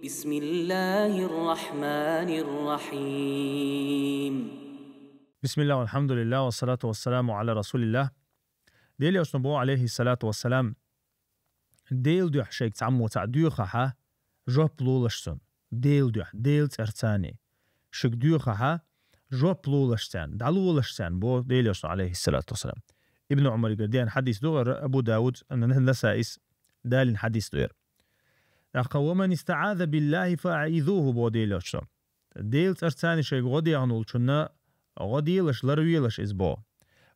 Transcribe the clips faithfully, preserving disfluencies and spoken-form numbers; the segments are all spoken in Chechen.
بسم الله الرحمن الرحيم. بسم الله والحمد لله والصلاة والسلام على رسول الله. Дела Элчано бо, алейхи салату вассалам, Дела дуьхьа шайга цхьаммо цхьаъ доьхахьа, жоп лолаш цунна. Дела дуьхьа, Дела цӀерца. Шайга доьхахьа, жоп лолаш царна, дӀалолаш царна, бо Дела Элчано, алейхи салату вассалам. Ибн Умаргара деана хьадис ду, Абу Дауд, Насаис далийна хьадис ду. ТӀаккха: «ومن استعاذ بالله فأعيذوه», бо Дела Элчано. Дела цӀерца шайга гӀо дехна волчунна гӀо делаш, ларвелаш иза, бо.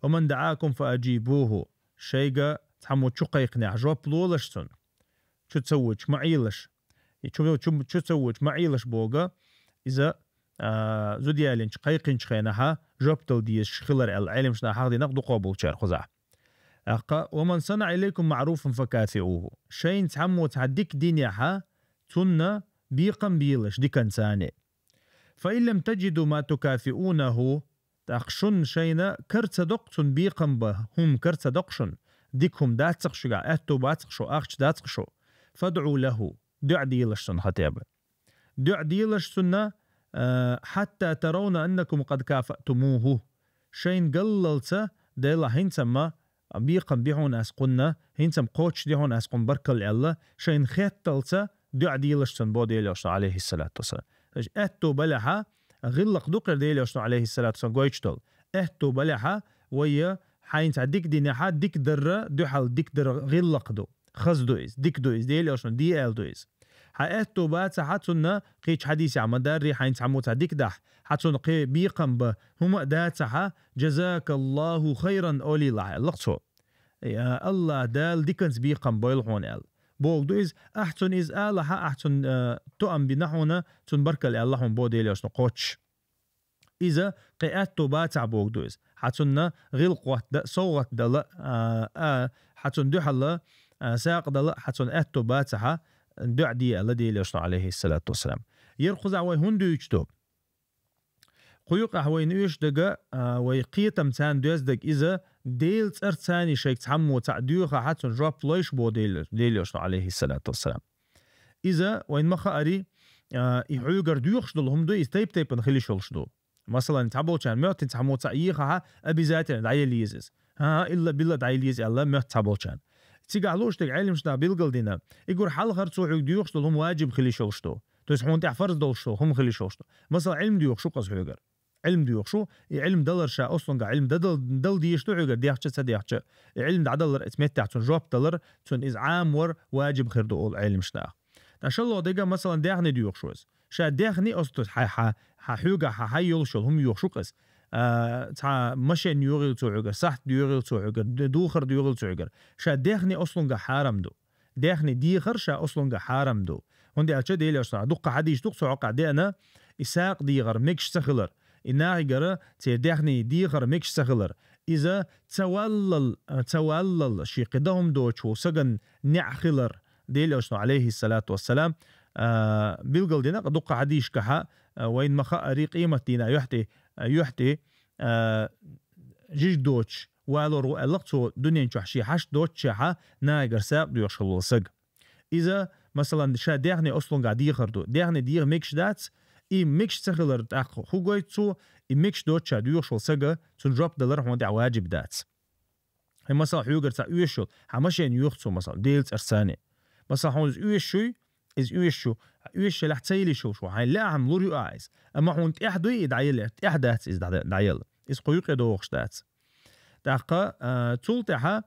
«ومن دعاكم فأجيبوه», шайга цхьаммо чу кхайкхинехь жоп лолаш цунна. Чу ца воьдуш ма Ӏелаш. И чу, чу, чу ца воьдуш ма Ӏелаш боху, иза, а, зуда ялийначу кхайкхинчу хенахьа жоп дала дезаш хилар аьлла, Ӏеламнаха хьахдина дукхахболчара кхузахь. ТӀаккха: «ومن صنع إليكم معروفا فكافئوه». Шайна цхьаммо цхьа дика динехьа, цунна бекхам белаш диканца. «فإن لم تجدوا ما تكافئونه», тӀаккха шуна шайна кара ца доккху цунна бекхам бан хӀума, кара ца доккху шуна, дика хӀума дац-кх шуьгахь, аьтту бац-кх шу, ахча дац-кх шу, «فادعوا له», дуӀа делаш цунна хатеба. ДуӀа делаш цунна, а, «حتى ترون أنكم قد كافأتموه». Шайна галлалца, Дела, хӀинца-м бекхам би хьуна ас кхунна, хӀинца-м кхочушди хьуна ас кхунна баркалла аьлла, шайна хетталца дуӀа делаш цунна, бо Дела Элчано, алейхи салату вассалам. Аьтту балехьа, гӀиллакх ду-кх Дела Элчано, алейхи салату вассалам, гойтуш долу. Аьтту балехьа, вай хьайна цхьа дика динехьа, дика дарра дуьхьал дика дар гӀиллакх ду. Хаза ду иза, дика ду иза, Дела Элчано де аьлла ду иза. Хьан аьтту бацахьа цунна, кхечу хьадисехь ма-дарра, хьайна цхьаммо цхьа дика дахь, хьан цунна кхин бекхам бан хӀума а дацахьа, «جزاك الله خيرا» олийла хьан, аьлла-кх цо. Я АллахӀ, Дала диканца бекхам бойла хьуна аьлла. Бохург ду иза, ахь цунна иза алахьа, ахь цунна, а, тоам бина хьуна, цунна баркалла аьлла хьуна, бо Дела Элчано, кхоччуш. Иза кхин аьтту бацахь бохург ду иза. Хьан цунна гӀиллакх хӀотта да, совгӀат дала, а, а, хьан цунна дуьхьал, а, сагӀа дала, хьан цунна аьтту бацахьа, дуӀа де аьлла Дела Элчано, алейхи салату вассалам. Яра кхузахь вай хӀунда дуьйцуш ду? Кху юкъахь вайна оьшуш дерг, а, вай кхетам царна доьзна дерг иза, Дела цӀерца шайга цхьаммо цхьаъ доьхахьа, цунна жоп лойш, бо Дела, Дела Элчано, алейхи салату вассалам. Иза вайна ма хаари, а, и хьоьгара доьхуш долу хӀума ду, иза тайп-тайпана хила йиш йолуш ду. Масалан, цхьаболчарна моьтту цхьаммо цхьаъ йийхахьа, обязательно дӀаяла еза иза. ХӀан-хӀа, илла-билла дӀаяла еза аьлла моьтту цхьаболчарна. Цигахь лууш дерг, Ӏеламнаха билгалдина, и гур хьалхара цо хьоьга доьхуш долу хӀума ваджиб хила йиш йолуш ду. То есть хьуна тӀехь фарз долуш долу хӀума хила йиш йолуш ду. Масалан, Ӏилма доьхуш ву-кх иза хьоьгара. Ӏилма доьхуш ву, и Ӏилма далар ша, аслунга Ӏилма дадал-, дала дезаш ду хьоьгара, дехча а, ца дехча а. И Ӏилма дӀадалар, оцу меттехь цунна жоп далар, цунна иза Ӏамор ваджиб хир ду олу Ӏеламнаха. Ткъа шолгӀа дерг, масалан, даьхни доьхуш ву иза. Ша даьхни, оцу хьан, хьан, хьан хьоьгахь хьан хьай йолуш йолу хӀума йоьхуш ву-кх иза. А, цхьа машен йоьхийла цо хьоьгара, сахьт йоьхийла цо хьоьгара, д-, духар доьхийла цо хьоьгара. Ша даьхни аслунга хьарам ду. Даьхни дехар ша аслунга хьарам ду. ХӀунда аьлча Дела Элчано дуккха хьадисаш ду-кх цу хьокъехь деана, и сагӀа дехар мегаш ца хилар, и нахигара церан даьхни дехар мегаш ца хилар, иза ца валлал, ца валлал шен кхин дан хӀума доцуш волу сагана неӀ хилар, Дела Элчано, алейхи салату вассалам, а, билгалдина-кх дуккха хьадисашкахьа, а, вайна ма хаари, къематдийнахь юьхь тӀе, а, юьхь тӀе, а, жижиг доцуш валор ву аьлла-кх цо, дуьнен чохь шен хьашт доццушехьа нахигара сагӀа доьхуш хилла волу саг. Иза, масалан, ша даьхни аслунгахь дехар ду. Даьхни деха мегаш дац, и мегаш ца хилар тӀаккха хӀун гойту цо, и мегаш доцуш ша доьхуш волу сага, цунна жоп далар хьуна тӀехь ваджиб дац. Хьан, масалан, хьоьгара цхьаъ оьшуш йолу, хьан машен йоьху цо, масалан, Дела цӀерца. Масалан, хьуна иза оьшуш юй, иза оьшуш ю, оьшуш елахь ца йила йиш йолуш ву, хьайна лаахь-м лур ю ахь иза. Амма хьуна тӀехь дуй и дӀаяла, тӀехь дац иза дӀа-, дӀаяла. Иза кху юкъе догӀуш дац. ТӀаккха, а, цул тӀаьхьа,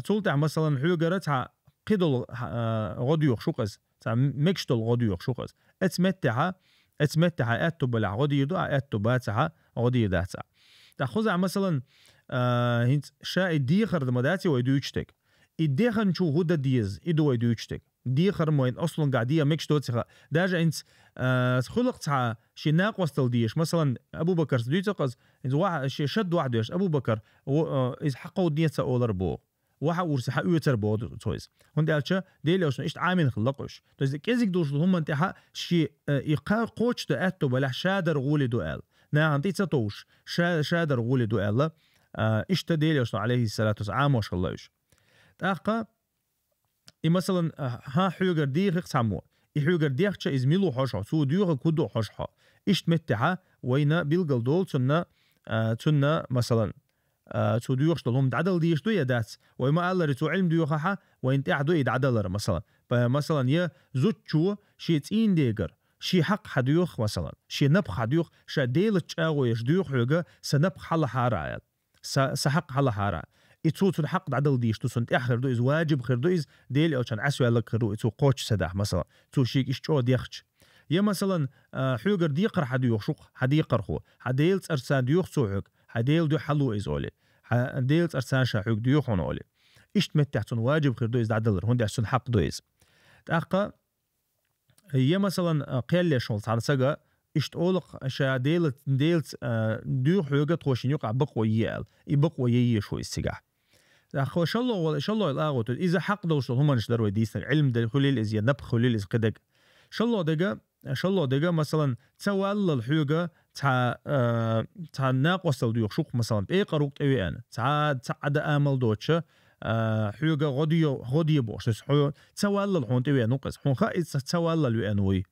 цул тӀаьхьа, масалан, хьоьгара цхьа кхидолу, а, гӀо доьхуш ву-кх иза, цхьа мегаш долу гӀо доьхуш ву-кх иза. Оцу меттехьа, оцу меттехьа аьтту балехь гӀо дийр ду, а аьтту бацахьа гӀо дийр дац ахь. ТӀаккха кхузахь, масалан, а, хӀинца ша и дехар ма дац и вай дуьйцуш дерг. И дехначо хӀун дан деза, и ду вай дуьйцуш дерг. Дехар ма вайна аслунгахь деха мегаш доций хаа. Даже хӀинца, а, хуьлу-кх цхьа шен накъосталла дезаш, масалан, Абу-Бакарца дуьйцу-кх иза, хӀинца ваха-, шен шад ваха доьжуш, Абу-Бакар, во, а, иза хьакховдаде ца олура боху. Ваха урсе хьаоьцура боху цо иза. ХӀунда аьлча Дела Элчано иштта Ӏамийна хилла-кх уьш. То есть кӀезиг долуш долу хӀуманна тӀехьа шен, а, и кха-, кхочушдан аьтту балехь ша дар гӀоле ду аьлла. Нахана тӀе ца товш, ша, ша дар гӀоле ду аьлла, а, иштта Дела Элчано, алейхи салату вассалам, Ӏамош хилла уьш. ТӀаккха и, масалан, а, хьан хьоьгара дехи-кх цхьаммо. И хьоьгара дехча, иза мила ву хьожа хьо, цо доьхург хӀун ду хьожа хьо. Иштта меттехьа вайна билгал долу цунна, а, цунна, масалан, а, цо доьхуш долу хӀума дӀадала дезаш ду я дац. Вай ма-аллара, цо Ӏилма доьхахьа, вайна тӀехь ду и дӀадалар, масалан. П-, масалан, я зудчо шен цӀийндегара шен хьакъ хьан доьху, масалан, шен напха хьан доьху, ша Делаца чӀагӀо еш доьху хьоьга, сан напха хьалахьара аьлла. Сан, сан хьакъ хьалахьара. И цо цуьнан хьакъ дӀадала дезаш ду, цунна тӀехь хир ду иза, важиб хир ду иза, Делан элчанна Ӏесваьлларг хир ду, и цо кхочуш ца дахь, масалан, цо шега иштта чӀогӀа дехча. Я, масалан, а, хьоьгара декхар хьан доьху шух, хьан декхархо, хьан Делан цӀарца доьху цо хьоьга, хьан Делан дуьхьа хьало иза олий, хьан Делан цӀарца ша хьоьга доьху хьуна олий. Иштта меттехь цунна важиб хир ду иза дӀадалар, хӀунда аьлча цуьнан хьакъ ду иза. ТӀаккха, я, масалан, а, кхел еш волу цхьана сага, иштта олу-кх, ша Дела-, Делаца, а, доьху хьоьга, тхо шена юкъахь бакъо е аьлла. И бакъо е езаш ву иза цигахь. ТӀаккха шолгӀа вала, шолгӀа йолу агӀо ду, иза хьакъ долуш долу хӀуманаш дара вай дийцинарг, Ӏилма дерг хуьлийла иза, я напха хуьлийла иза, кхидерг. ШолгӀа дерг, шолгӀа дерг, масалан, ца валлал хьоьга цхьа, а, цхьа накъосталла доьхуш ву-кх, масалан, пекъар ву-кх тӀевеана, цхьа, цхьа Ӏада амал доцуша, а, хьоьга гӀо де, гӀо де бохуш, иза хьо-, ца валлал хьуна тӀевеана ву-кх иза. Хьуна хаьа иза ца валлал веана вуй.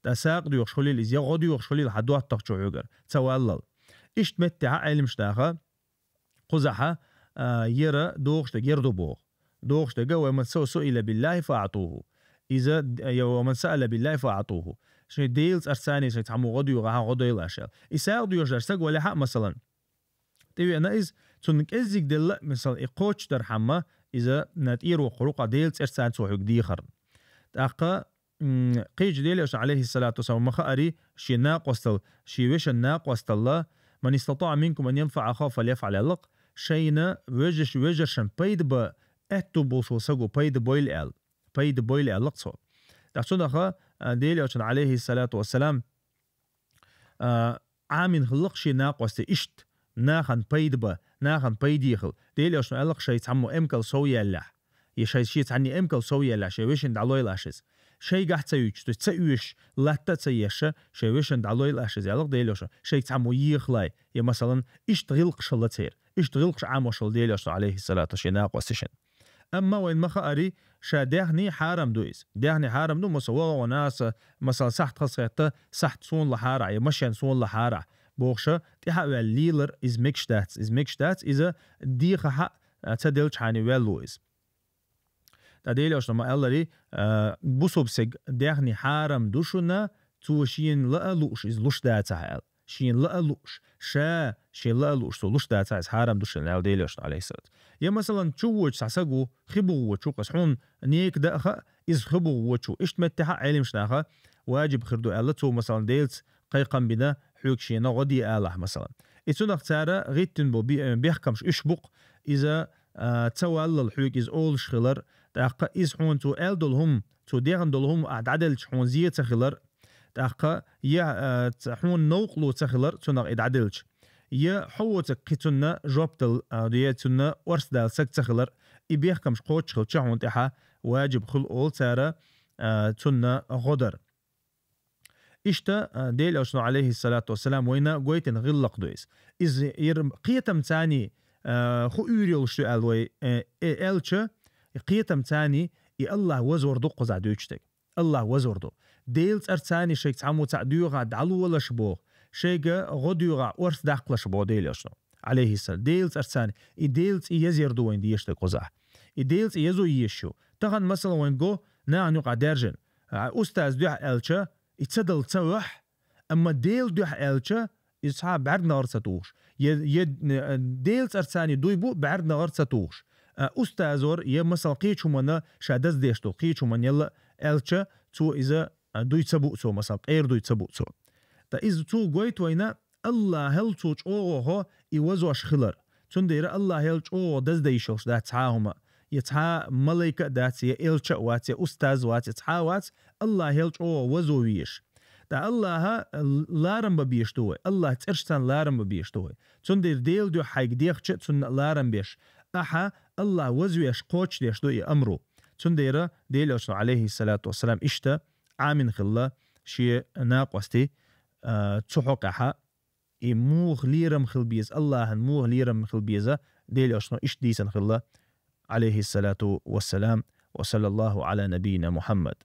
ТӀаккха сагӀа доьхуш хуьлийла иза, я гӀо доьхуш хуьлийла хьан доттагӀчо хьоьгара, ца валлал. Иштта меттехьа Ӏеламаш даха, кхузахьа, а, яра дохуш дерг яра ду боху. Дохуш дерг: «Ва ман су-, суила биллахи фа аътуху». Иза, я: «Ва ман саъала биллахи фа аътуху». Шайн Делан цӀарца шайга цхьаммо гӀо доьху, ахьа гӀо дойла аша аьлла. И сагӀа доьхуш дара саг валахьа а, масалан, тӀевеана иза, цунна кӀеззиг делла а, масалан, и кхочуш дархьама, иза, м, тӀера воккхур ву-кх Делан цӀарца цо хьоьга дехарна. ТӀаккха, м, кхечу Делан элчано, алейхиссалату вассалам, ма хаари, шен накъостал, шен вешан накъосталла: «Ман истатаъа минкум ан янфаъа ахаху фальяфъал», аьлла-кх, шайна вежарш-, вежаршан пайда бан аьтту болуш волу саго пайда бойла аьлла. Пайда бойла аьлла-кх цо. ТӀаккха цунах, а, Делан элчано, алейхиссалату вассалам, а, Ӏамийна хилла-кх шен накъостий иштта, нахана пайда бан, нахана пайде хила. Делан элчано аьлла-кх: «Шайца цхьаммо эмкал сов яьллехь, я шай-, шен цхьанне эмкал сов яьллехь, шен вешина дӀалойла аша иза. Шайгахь а ца юьйцуш, ца оьшуш, латта а ца еш, шен вешина дӀалойла аша иза», аьлла-кх Делан элчано. «Шайца цхьаммо ехалахь», я, масалан, иштта гӀиллакхаш хилла церан. Иштта гӀиллакхаш Ӏамош хилла Делан элчано, алейхиссалату, шен накъостий шен. Амма вайна ма хаари, ша даьхний хьарам ду иза. Даьхний хьарам ду, масала, ваха ван аса, масала, сахьт хазахетта, сахьт суна лахьарахь, я машен суна лахьарахь, бохуша, тӀаьхьа а ваьлла лелар, иза мегаш дац, иза мегаш дац, иза дехахьа а ца делчхьана ваьлла ву иза. ТӀаккха Делан элчано ма аьллари, а, бусалба стеган даьхний хьарам ду шуна, цо шена лаа лууш иза луш дацахь аьлла. Шена лаа лууш, ша шена лаа лууш цо луш дацахь, иза хьарам ду шуна аьлла Делан элчано, алейхиссалату. Я, масалан, чу воьдуш цхьа саг ву, хи буха воьдуш ву-кх иза, хьуна нека дан а хаьа, иза хи буха воьдуш ву. Иштта меттехьа Ӏеламаш наха важиб хир ду аьлла, цо, масалан, Делаца кхайкхам бина, хьоьга шена гӀо де алахь, масалан. И цунах цара гӀиттина бо би-, бехкамаш уьш бу-кх, иза, а, ца валлал хьоьга иза олуш хилар, тӀаккха иза хьуна цо аьлла долу хӀума, цо дехна долу хӀума ахьа дӀаделча хьуна зен ца хилар, тӀаккха я, а, ца-, хьуна новкъарло ца хилар, цунах и дӀаделча. Я хьо воцург кхин цунна жоп дала, а, я цунна орц дала саг ца хилар, и бехкамаш кхочуш хилча хьуна тӀаьхьа важиб хуьлу олу цара, а, цунна гӀо дар. Иштта, а, Делан элчано, алейхиссалату вассалам, вайна гойтина гӀиллакх ду иза. Иза яра кхетам царний, а, хӀу уьйр йолуш ю аьлла вай, э, э, аьлча, кхетам царний и Аллах вазвар ду кхузахь дуьйцуш дерг. Аллах вазвар ду. Делан цӀарца шайга цхьаммо цхьаъ доьхахь дӀалолаш боху, шайга гӀо доьхахь орц даккхалаш боху Делан элчано, алейхиссалам. Делан цӀарца и Делан цӀе язъяр ду вайна дезаш дерг кхузахь. И Делан цӀе язо езаш ю. Тахана, масала, вайна го нахана юкъахь даьржина. А, устаз дуьхьа аьлча, и ца дала ца ваьхь, амма Делан дуьхьа аьлча, иза цхьа бӀаьрганегӀар ца тухуш. Я, я, э, Делан цӀарца дуй бу бӀаьрганегӀар ца тухуш. А, устазор, я, масала, кхечу хӀуманна ша даздеш долу, кхечу хӀуманна елла аьлча, цо иза, а, дуй ца бу цо, масала, къера дуй ца бу цо. Ткъа иза цо гойту вайна, Аллахьал цо чӀогӀо хьо и вазош хилар. Цундела Аллахьал чӀогӀо даздан йиш йолуш дац цхьа а хӀума. Я цхьа малайка а дац, я элча а вац, я устаз а вац, я цхьа а вац, Аллахьал чӀогӀо вазо везаш. Ткъа Аллахьа ларам бан безаш ду вай, Аллахьан цӀерашца ларам бан безаш ду вай. Цундела Делан дуьхьа хьайга дехча а цунна а ларам беш, ахьа Аллахь вазвеш кхочушдеш ду и амру. Цундела Делан элчано, алейхиссалату вассалам, иштта Ӏамийна хилла шен накъостий, а, цу хьокъехьа, и муха лерам хила беза, Аллахьан муха лерам хила беза, Делан элчано иштта дийцина хилла, алейхиссалату вассалам, ва саллаллаху Ӏала набийина Мухьаммад.